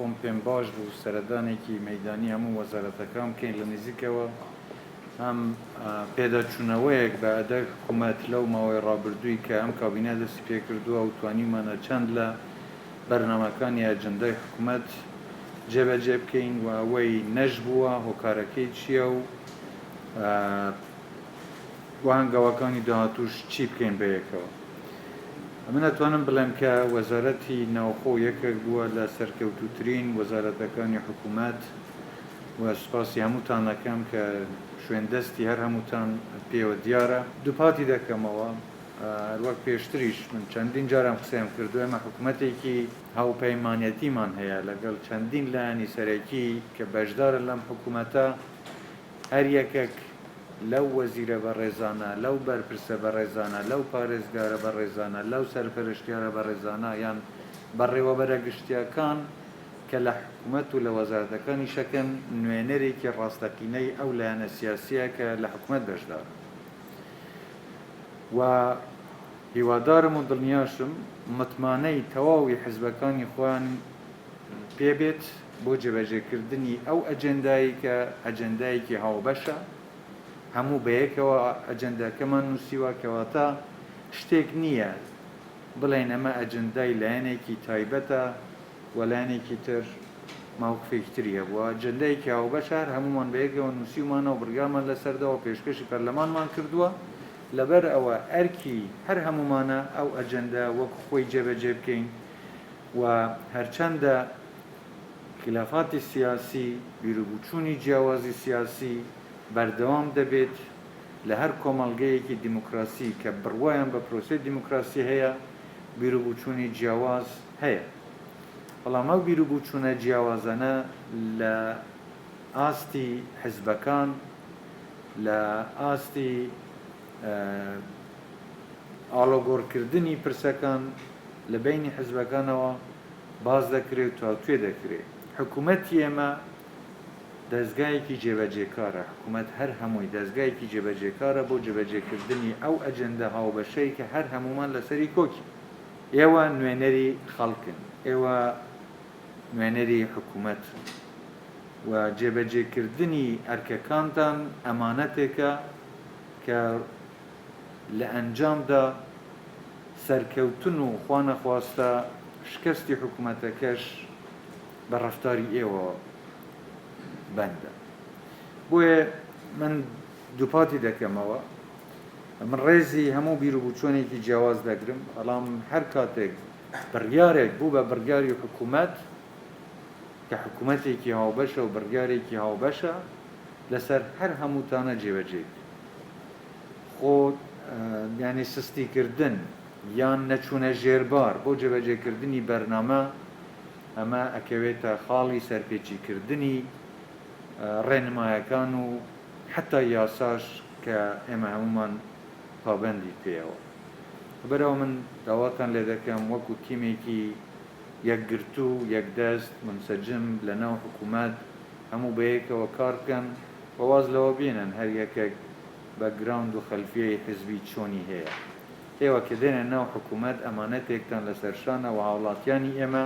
خۆم پێم باش بوو سەردانێکی مەیدانی هەموو وەزارەتەکان بکەین لە نزیکەوە، هەم پێداچوونەوەیەک بە ئەدای حکوومەت لەو ماوەی ڕابردووی کە ئەم کابینە دەستی پێکردووە و توانیومانە چەند لە بەرنامەکانی ئەجندای حکوومەت جێبەجێ بکەین و ئەوەی نەشبووە هۆکارەکەی چییە و و هەنگاوەکانی داهاتووش چی بکەین بەیەکەوە. من ئەتوانم بڵێم کە وەزارەتی ناوخۆ یەکێک بووە لە سەرکەوتووترین وەزارەتەکانی حکوومەت و سوپاسی هەمووتان ئەکەم کە شوێن دەستی هەر هەمووتان پێوە دیارە. دووپاتی دەکەمەوە هەروەک پێشتریش من چەندین جار ئەم قسەیەم کردووە، ئێمە حکوومەتێکی هاوپەیمانەتیمان هەیە لەگەڵ چەندین لایەنی سەرەکی کە بەشدارن لەم حکوومەتە، هەر یەکەک لەو وەزیرە بەڕێزانە، لەو بەرپرسە بەڕێزانە، لەو پارێزگارە بەڕێزانە، لەو سەرپەرشتیارە بەڕێزانە یان بەڕێوەبەرە گشتییەکان کە لە حکومەت و لە وەزارەتەکانیشەکەن نوێنەرێکی ڕاستەقینەی ئەو لایەنە سیاسییە کە لە حکومەت بەشدارن و هیوادارم و دڵنیاشم متمانەی تەواوی حزبەکانی خۆیان پێ بێت بۆ جێبەجێکردنی ئەو ئەجێندایەی کە ئەجێندایەکی هاوبەشە، هەموو بەیەکەوە ئەجێنداکەمان نووسیوە، کەواتە شتێک نییە بڵێین ئەمە ئەجێندای لایەنێکی تایبەتە و لایەنێکی تر مەوقفێکی تری هەبووە، ئەجێندایەکی هاوبەشە هەر هەموومان بەیەکەوە نووسیومانە و بڕیارمان لەسەر داوە و پێشکەشی پەرلەمانمان کردووە، لەبەر ئەوە ئەرکی هەر هەموومانە ئەو ئەجێندا وەک خۆی جێبەجێ بکەین. و هەرچەندە خیلافاتی سیاسی، بیروبوچوونی جیاوازی سیاسی بەردەوام دەبێت لە هەر کۆمەڵگەیەکی دیموکراسی کە بڕوایان بە پرۆسەی دیموکراسی هەیە، بیروبوچوونی جیاواز هەیە. بەڵام ئەو بیروبوچوونە جیاوازانە لە ئاستی حزبەکان، لە ئاستی ئاڵۆگۆڕکردنی پرسەکان لە بەینی حزبەکانەوە باس دەکرێ و تاوتوێ دەکرێ. حکوومەتی ئێمە دەزگایەکی جێبەجێکارە، حکوومەت هەر هەمووی دەزگایەکی جێبەجێکارە بۆ جێبەجێکردنی ئەو ئەجێندا هاوبەشەی کە هەر هەموومان لەسەری کۆکین. ئێوە نوێنەری خەڵکن، ئێوە نوێنەری حکوومەتن و جێبەجێکردنی ئەرکەکانتان ئەمانەتێکە کە لە ئەنجامدا سەرکەوتن و خوانەخواستە شکستی حکومەتەکەش بە ڕەفتاری ئێوەوە بەندە. بۆیە من دووپاتی دەکەمەوە من ڕێزی هەموو بیروبوچۆنێکی جیاواز دەگرم، بەڵام هەر کاتێک بڕیارێک بوو بە بڕیاری حکومەت کە حکومەتێکی هاوبەشە و بڕیارێکی هاوبەشە لەسەر هەر هەمووتانە جێبەجێی بکەن. خۆ یانی سستی کردن یان نەچوونە ژێربار بۆ جێبەجێکردنی بەرنامە ئەمە ئەکەوێتە خاڵی سەرپێچی کردنی ڕێنمایەکان و حەتا یاساش کە ئێمە هەموومان پابەندی پێیەوە. لەبەرئەوە من داواتان لێدەکەم وەکو تیمێکی یەکگرتوو، یەکدەست، منسجم لەناو حکومەت هەموو بەیەکەوە کار بکەن و واز لەوە بێنن هەر یەکێک باکگراوند و خەلفیەی حزبی چۆنی هەیە. ئێوە کە دێنە ناو حکومەت ئەمانەتێکتان لەسەر شانە و هاوڵاتیانی ئێمە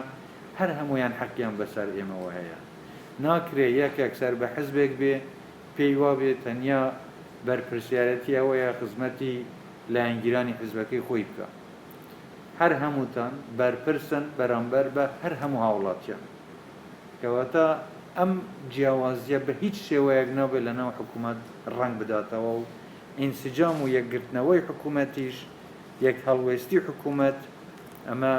هەر هەموویان حەقیان بەسەر ئێمەوە هەیە. ناکرێ یەکێک سەر بە حزبێک بێ پێی وابێ تەنیا بەرپرسیارەتی ئەوەیە خزمەتی لایەنگیرانی حزبەکەی خۆی بکا. هەر هەمووتان بەرپرسن بەرامبەر بە هەر هەموو هاوڵاتیان. کەواتە ئەم جیاوازییە بە هیچ شێوەیەک نابێت لە ناو حکوومەت ڕەنگ بداتەوە و ئینسجام و یەکگرتنەوەی حکوومەتیش، یەکهەڵوێستی حکوومەت، ئەمە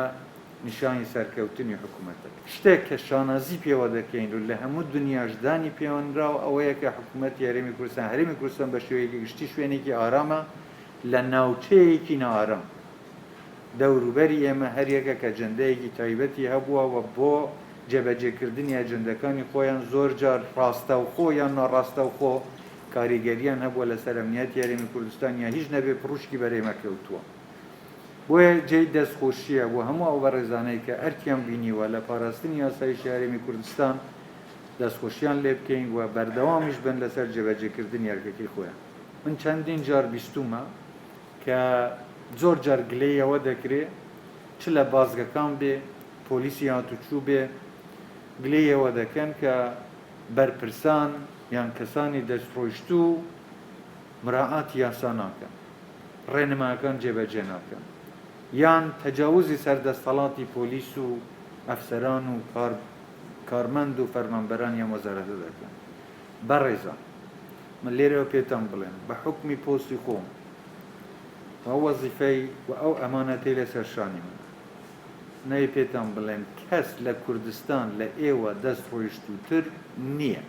نیشانی سەرکەوتنی حکوومەتە. شتێک کە شانازی پێوە دەکەین و لە هەموو دنیاش دانی پێوەنراوە ئەوەیە کە حکوومەتی هەرێمی کوردستان، هەرێمی کوردستان بە شێوەیەکی گشتی شوێنێکی ئارامە لە ناوچەیەکی نائارام. دەوروبەری ئێمە هەریەکەک ئەجەندایەکی تایبەتی هەبووە و بۆ جێبەجێکردنی ئەجەندەکانی خۆیان زۆرجار ڕاستەوخۆ یان ناڕاستەوخۆ کاریگەریان هەبووە لەسەر ئەمنیەتی هەرێمی کوردستان یا هیچ نەبێ پڕوشکی بەر ئێمە کەوتووە. بۆیە جێی دەستخۆشییە بۆ هەموو ئەو بەڕێزانەی کە ئەرکیان بینیوە لە پاراستنی ئاسایشی هەرێمی کوردستان دەستخۆشیان لێ بکەین و بەردەوامیش بن لەسەر جێبەجێکردنی ئەرکەکەی خۆیان. من چەندین جار بیستوومە کە زۆر جار گلەی ئەوە دەکرێ چ لە بازگەکان بێ، پۆلیسی هاتوچوو بێ، گلەییەوە دەکەن کە بەرپرسان یان کەسانی دەستڕۆیشتوو مراعاتی یاسا ناکەن، ڕێنمایەکان جێبەجێ ناکەن یان تەجاوزی سەر دەستەڵاتی پۆلیس و ئەفسەران و کارمەند و فەرمانبەرانی ئەم وەزارەتە دەکەن. بەڕێزان من لێرەوە پێتان بڵێم بە حوکمی پۆستی خۆم و ئەو وەزیفەی و ئەو ئەمانەتەی لەسەر شانی منە نەوێ پێتان بڵێم کەس لە کوردستان لە ئێوە دەست ڕۆیشتووتر نییە.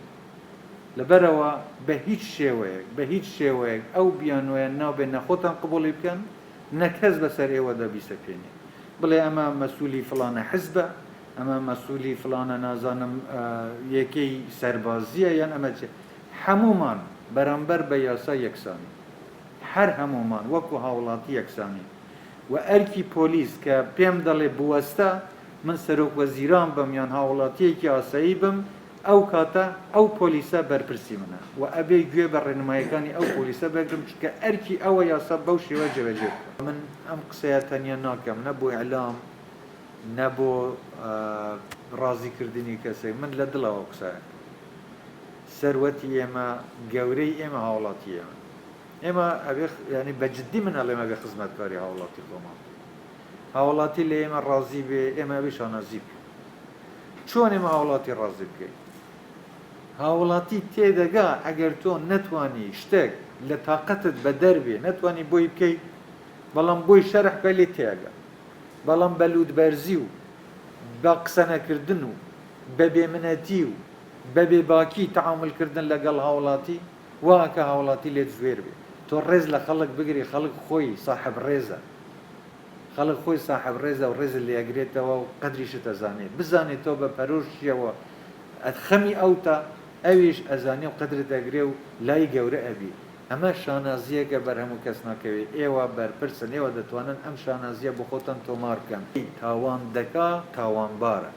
لەبەرئەوە بە هیچ شێوەیەک، بە هیچ شێوەیەک ئەو بیانۆیە نابێ نە خۆتان قبوڵی بکەن، نە کەس بەسەر ئێوەدا بیسەپێنێ. بڵێ ئەمە مەسولی فڵانە حزبە، ئەمە مەسولی فڵانە نازانم یەکەی سەربازییە یان ئەمە چیە. هەموومان بەرامبەر بە یاسا یەکسانین. هەر هەموومان وەکو هاوڵاتی یەکسانین. و ئەرکی پۆلیس کە پێم دەڵێ بوەستە، من سەرۆک وەزیران بم یان هاوڵاتییەکی ئاسایی بم، ئەو کاتە ئەو پۆلیسە بەرپرسی منە و ئەبێ گوێ بە ڕێنمایەکانی ئەو پۆلیسە بگرم چونکە ئەرکی ئەوە یاسا بەو شێوە جێبەجێ بکا. من ئەم قسەیە تەنیا ناکەم نە بۆ ئیعلام نە بۆ ڕازی کردنی کەسێک، من لە دڵەوە ئەو قسەیە ئەکەم. سەروەتی ئێمە، گەورەی ئێمە هاوڵاتی ئێمەن. ئێمە ئەبێ یانی بە جدی من ئەڵێم ئەبێ خزمەتکاری هاوڵاتی خۆمان بین. هاوڵاتی لە ئێمە ڕازی بێ ئێمە ئەبێ شانازی بکەین. چۆن ئێمە هاوڵاتی ڕازی بکەین؟ هاوڵاتی تێدەگا ئەگەر تۆ نەتوانی شتێک لە تاقەتت بەدەر بێ نەتوانی بۆی بکەی بەڵام بۆی شەرح بکە لێت تێئەگا بەڵام بە لوتبەرزی و بە قسەنەکردن و بە بێمنەتی و بە بێباکی تەعامول کردن لەگەڵ هاوڵاتی وا ئەکا هاوڵاتی لێت زوێر بێ. تۆ ڕێز لە خەڵک بگری خەڵک خۆی ساحەب ڕێزە. خەڵک خۆی ساحەب ڕێزە و ڕێزت لێ ئەگرێتەوە و قەدریشت ئەزانێ. بزانێ تۆ بە پەرۆشیەوە خەمی ئەوتە، ئەویش ئەزانێ و قەدرت ئەگرێ و لای گەورە ئەبی. ئەمە شانازییەکە بەر هەموو کەس ناکەوێ. ئێوە بەرپرسن، ئێوە دەتوانن ئەم شانازییە بۆ خۆتان تۆمار بکەن. تاوان دەکا تاوانبارە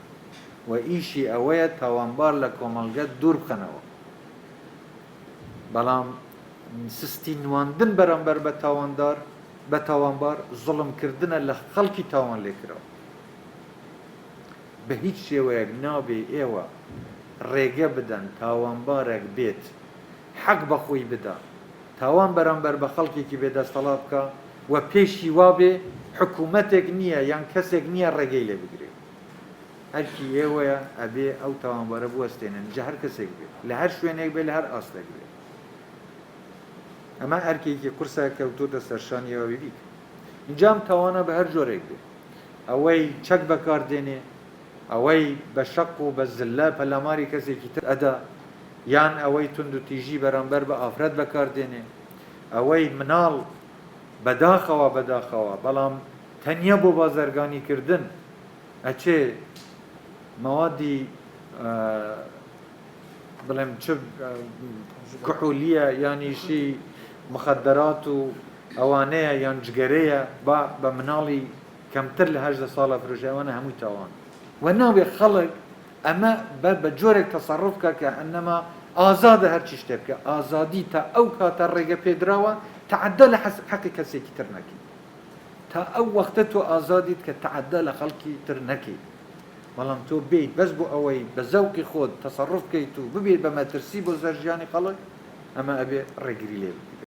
و ئیشی ئەوەیە تاوانبار لە کۆمەڵگە دوور بخەنەوە. بەڵام سستی نواندن بەرامبەر بە تاواندار، بە تاوانبار، زوڵم کردنە لە خەڵکی تاوانلێکراو. بە هیچ شێوەیەک نابێ ئێوە ڕێگە بدەن تاوانبارێک بێت حەق بە خۆی بدا، تاوان بەرامبەر بە خەڵکێکی بێ دەستەڵات بکا و پێشی وابێ حکوومەتێک نییە یان کەسێک نییە ڕێگەی لێ بگرێ. ئەرکی ئێوەیە ئەبێ ئەو تاوانبارە بوەستێنن جا هەر کەسێک بێ، لە هەر شوێنێک بێ، لە هەر ئاستێک بێ. ئەمە ئەرکێکی قورسە کەوتۆتە سەرشانی ئێوە بیکەن. ئینجا ئەم تاوانە بە هەر جۆرێک بێ، ئەوەی چەک بەکار دێنێ، ئەوەی بە شەق و بە زللە پەلاماری کەسێکی تر ئەدا، یان ئەوەی توندوتیژی بەرامبەر بە ئافرەت بەکار دێنێ، ئەوەی مناڵ، بەداخەوە بەداخەوە، بەڵام تەنیا بۆ بازرگانی کردن ئەچێ مەوادی بڵێم چ کحولیە یانیشی مخدرات و ئەوانەیە یان جگەرەیە با بە مناڵی کەمتر لە 18 ساڵە فرۆشی ئەوانە هەمووی تاوان و ناوێ خەڵک ئەمە بە بە جۆرێک تەسەڕوف بکە کە ئەنەما ئازادە هەرچی شتێ بکە ئازادی تا ئەو کاتە ڕێگە پێدراوە تەعەدا لە حەقی کەسێکی تر نەکەیت تا ئەو وەختە تۆ ئازادیت کە تەعەدا لە خەڵکی تر نەکەیت بەڵام تۆ بێیت بەس بۆ ئەوەی بە زەوقی خۆت تەسەڕوف بکەیت و ببیت بە مەترسی بۆ سەر ژیانی خەڵک ئەمە ئەبێ ڕێگری لێ بکرێت.